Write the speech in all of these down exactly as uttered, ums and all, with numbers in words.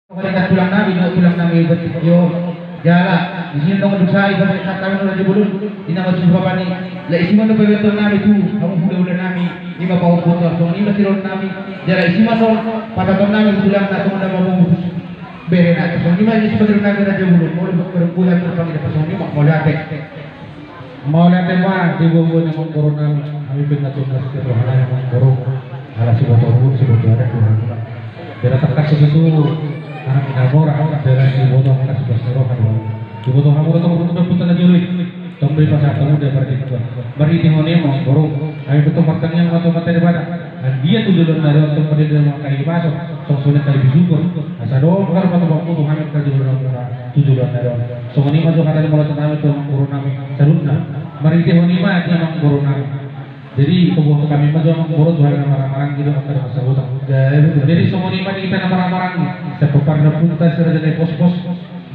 Pangaritan tulang nami, dohot tulang nami Batik Tio. Jala di sini nunga dung sae pasahat hami tu raja bolon, di na marsuhut hami, laos i ma nunga pasahaton nami tu hamu hulahula nami, i ma pahompu, songon i ma sidohonon nami. Jala i ma nunga pasahaton nami tu tulang na songon na mamutus berena, songon i ma sipasahaton nami raja bolon. Molo berkulan terpanggil, songon i ma, mauliate. Mauliate ma di boaboa ni amangboru nami. Hami pe nga tunas di roha nami amangboru, ala siboto uhum, siboto adat di roha nami. Jala tangkas tutu anak ni na mora, jala siboto tangkas tutu roha nami. Siboto hamu do tong, tong do puta na jolo i. Tong do i pasahat hamu di amang ni tua. Marhite hon i ma amangboru, hami pe tong martangiang ma tu Amanta Debata. Anggiat tu joloan na ro on tong marhite hami angka ibaso, songon songon i angka ibisuhon. Asa dongkar ma tu hamu tu hami angka joloan na ro on. Tu joloan na ro on. Songon i ma jo hata ni mauliate nami tu amangboru nami saluhutna. Marhite hon i ma di amangboru nami. Jadi paboahon hami ma jo amangboru tu hami na marhahamaranggi dohot angka dongan sahuta. Jadi songon i ma di hita na marhahamaranggi, sian pomparan ni ompunta si Raja Naipospos,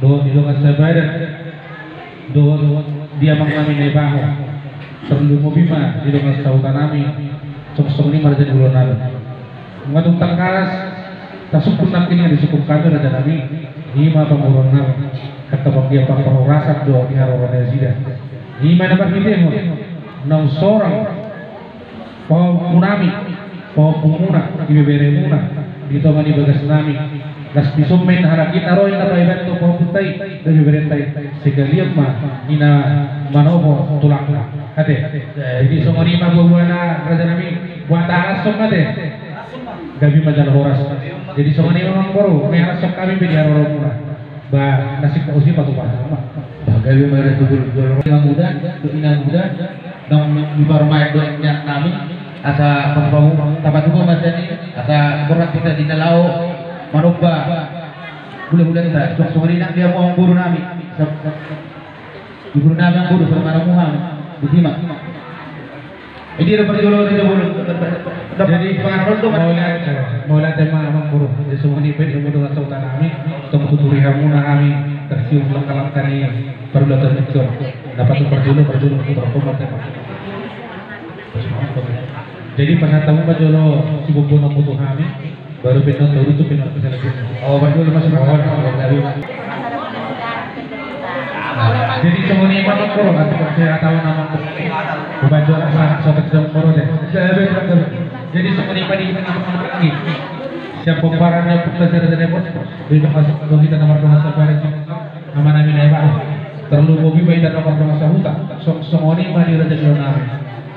dohot di dongan sabadan, dohot di amang nami Naibaho, tarlumobi ma di dongan sahuta nami, songon songon i ma raja ni ulaon nami. Nunga tung tangkas tasungkun nangkin, nunga disungkun hami raja nami, i ma pamoruon nami, angka panggiat parhorasan do di haroro nasida. I ma na marhitehon naung sorang pahompu nami, pahompu muna, ibeberemuna di tonga ni bagas nami. Laos dison ma inna halak i na ro inna paebaen tu pahompunta i, ibeberenta i, sekalian ma inna manopo tulangna. Ate. Jadi songon i ma boaboana raja nami, boan ta halashon ate. Gabe ma jala horas. Jadi songon i ma amangboru, mehal halashon hami pe di haroromuna. Ba nasib ma usi patupa. Ba gabe ma raja bolon, jolo inang muda, tu inang muda, naung diparumaen do inang nami, asa patupa, tapatupa ma sian i, asa borhat hita di na laho manomba hulahulanta, songon songon i nang di hamu amangboru nami. Di boru nami amangboru, saur maen hamu, di sima. Jadi do parjolo raja bolon. Jadi mauliate, mauliate ma amangboru. Jadi songon i pe di hamu dongan sahuta nami, tong tuturi hamuna hami tarsium langka-langka ni parulaon tingki on. Na patut parjolo, parjolo, parjolo. Jadi pasahat hamu ma jolo siboaboa na tu hami. Baru pindah tahu tu pindah ke sana. Oh, betul, Mas. Oh, betul. Jadi songon i ma amangboru, nanti saya tahu nama. Bukan juara sana, sotek amangboru deh. Jadi songon i ma di amangboru lagi. Siap pomparan ni ompunta si Raja Naipospos. Di tengah sekolah kita nomor dua sampai. Amang nami Naibaho, tarlumobi ma hita na mardongan sahuta, songon songon i ma di raja ni ulaon nami.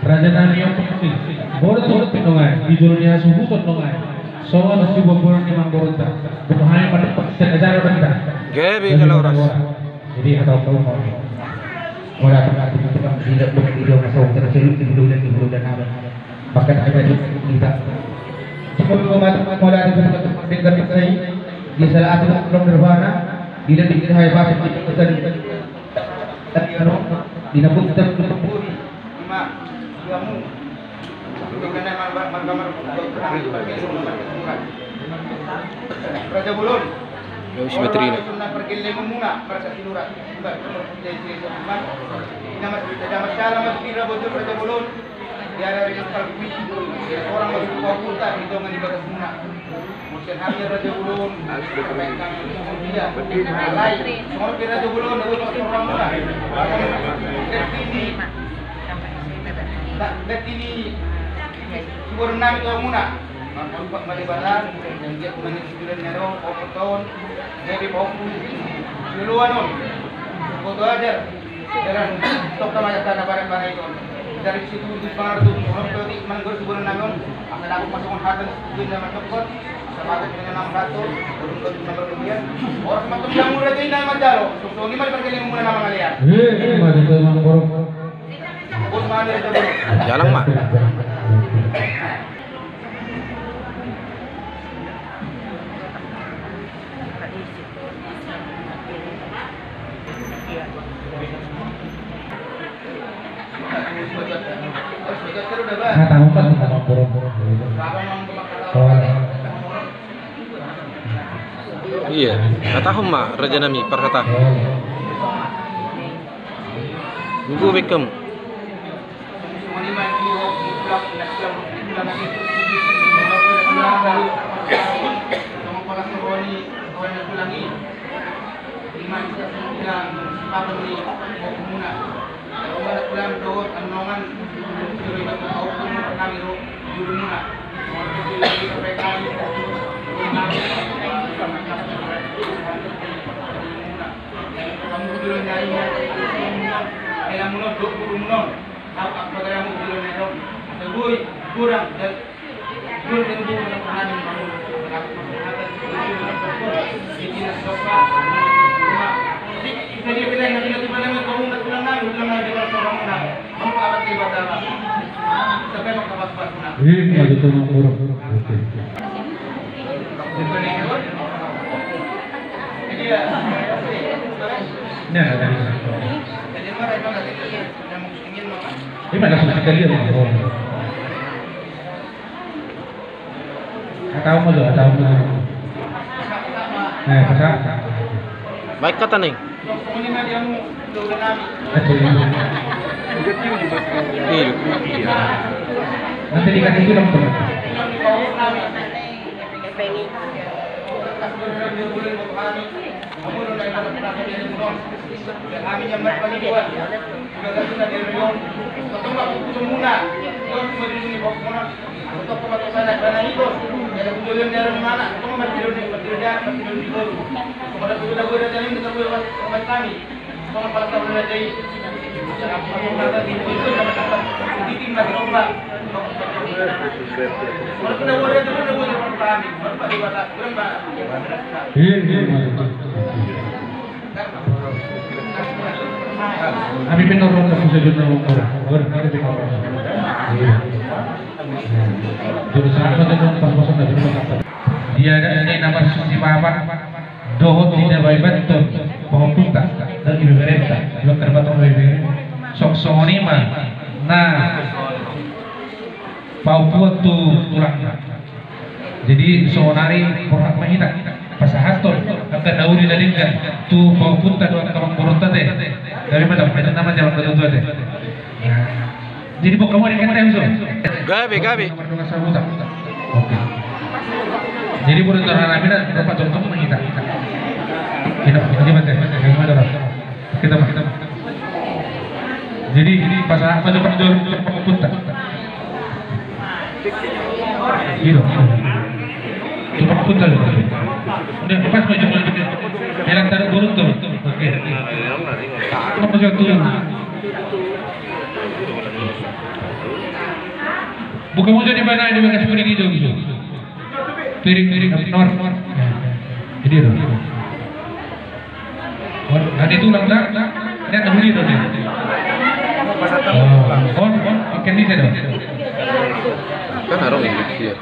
Raja nami on pe, boru tu pinongan, di jolo ni hasuhuton nongan. Songon siboaboa ni amangborunta. Boha hami ma tu paksaan acara banta. Gabe jala horas. Jadi hata on ma. Mauliate ma di hamu, di dongan sahuta, saluhut di hulahula nami. Pakat aja di kita. Cuma belum mati, mau lari ke tempat tinggal di sini. Di salah satu belum nirvana. Di dalam diri saya pasti masih terjadi. Tapi ano, di nabung kita belum pulih. Ima, kamu. Raja Bolon. Yo, si Betrina. Nama kita, nama salah masuk di Raja Bolon. Di ari-ari na salpu i, horong ma sude pahompunta di tonga ni bagasmuna. Molo sian hami Raja Bolon, baen hami tu dia. Alai songon pe Raja Bolon, na boi pasupasu muna. Bertini. Bertini. Subornami tu hamuna. Mangkalipat ma Debata, anggiat ma na sibulan na ro, opat taon, gabe pahompu di joloan on. Boto ajar, jalan tok tama jaka na barat bana i on. Dari situ di pangartu, orang tadi manggor subulan na on, angka dapot masuk hatan, subulan na mantokot, asa bagat dengan nama satu, orang tadi nama kemudian, orang sama tu yang mulai tu nama jalo, so, so, ni mari pergi lima bulan nama ngalian. Eh, mari tu manggor. Jalang ma. Iya, hatahon ma raja nami parhata. Nunggu bekem. Iya, iya, betul, Bang Guru. Oke. Nah, nah, nah. Ini mana sih sekalian, Bang? Atau mau juga, atau mau. Nah, pasal. Baik kata nih. Nanti dikasih tulang tuh. Iya, iya, iya. Ami pe na ro, na bisa jot na ro. Ora, ora, ora, ora. Iya. Jadi, siapa tadi yang pas-pasan tadi, pas-pasan? Dia ada ini nama si Bapak dohot di na baen-baen tu pahompunta, dan di beberenta, di bakar batang bebere. Songon i ma na pahompuan tu tulangna. Jadi, saonari borhat ma hita pasahathon angka na uli na denggan tu pahompunta dohot angka amangborunta te. Gabe ma, dang, hita nama jalan batu tua te. Nah, jadi, bokkamu ada kata yang so? Gabe, gabe. Nomor dua sabuta. Oke. Jadi, boru tor harami na dapat contoh ma hita. Hita, hita, hita, hita, hita, hita. Kita mah, kita mah. Jadi, pas apa tuh, Pak, jual pahompunta? Gitu. Itu pahompunta loh. Udah, pas maju, maju. Jalan taruh burung tuh. Oke. Apa tuh? Bukan mau jadi mana di bekas kuning hijau gitu. Piring, piring, nomor. Jadi itu. Nanti tulang dah, lihat dahulu itu dia. Oh, oh, oh, oke, ini saya dah. Kan harus ini, iya.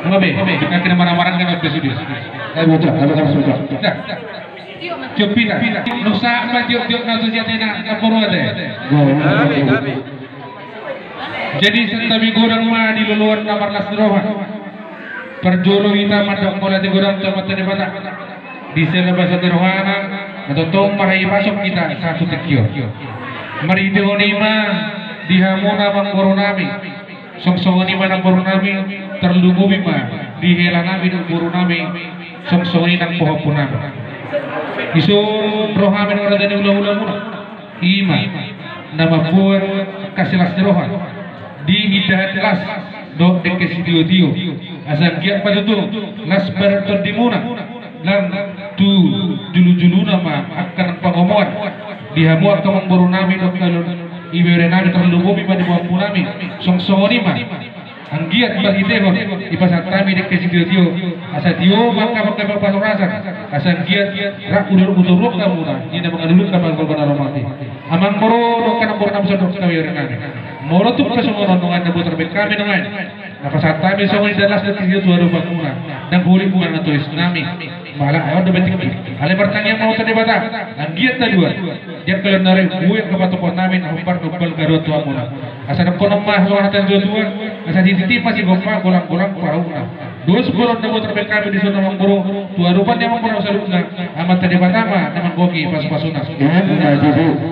Enggak, be, be, kita kena marah-marah kan, be, sudah. Eh, udah, kalau, kalau sudah. Udah. Tiop hita. Nunga sahat ma tiop-tiop na tu siate na, na poru ate. Gabe, gabe. Jadi, santabi godang ma di loloan na marlas ni roha. Parjolo hita mandok mauliate godang tu Amanta Debata. Di sela basa ni rohana, na tongtong ma hahipason hita sahat tu tingki on. Marhitehon i ma di hamuna amangboru nami. Songon i ma nang boru nami, tarlumobi ma di hela nami dohot boru nami, songon i nang pahompu nami. Dison ro hami dohot raja ni hulahula muna. I ma na mamboan angka silas ni roha di indahan las dohot dengke sitiotio. Asa anggiat ma tutu las badan tondimuna. Nang tu julu-juluna ma angka nang pangomoan di hamu angka amangboru nami dohot ibebere nami, tarlumobi ma di pahompu nami. Songon i ma anggiat marhitehon i pasahat hami dengke sitiotio, asa tio ma angka pangkepa pasorasan, asa anggiat rap udur-udur hamuna di na mangalului angka pangkepa na ro mate. Amangboru dohot angka amangboru nami, songon i dohot ibebere nami. Molo tung pe songon on nunga, na boi tarbaen hami nunga. Na pasahat hami songon i dalasna tu adopanmuna, ndang holit ma na tois nami. Mala aon do betik. Alai martangiang ma hita tu Debata, anggiat taduan. Dia kalau nari buya kapatukuan nami na hombar nombal garuan tu hamuna. Asa dohonon ma songon hata ni tua-tua, asa sititi ma sigompa, golang-golang perauna. Dos bolon na buat rebek kami di sana mangkoro, tu adopan ni amang boru saluhutna, Amanta Debata ma na manggohi pasu-pasuna. Ima tutu.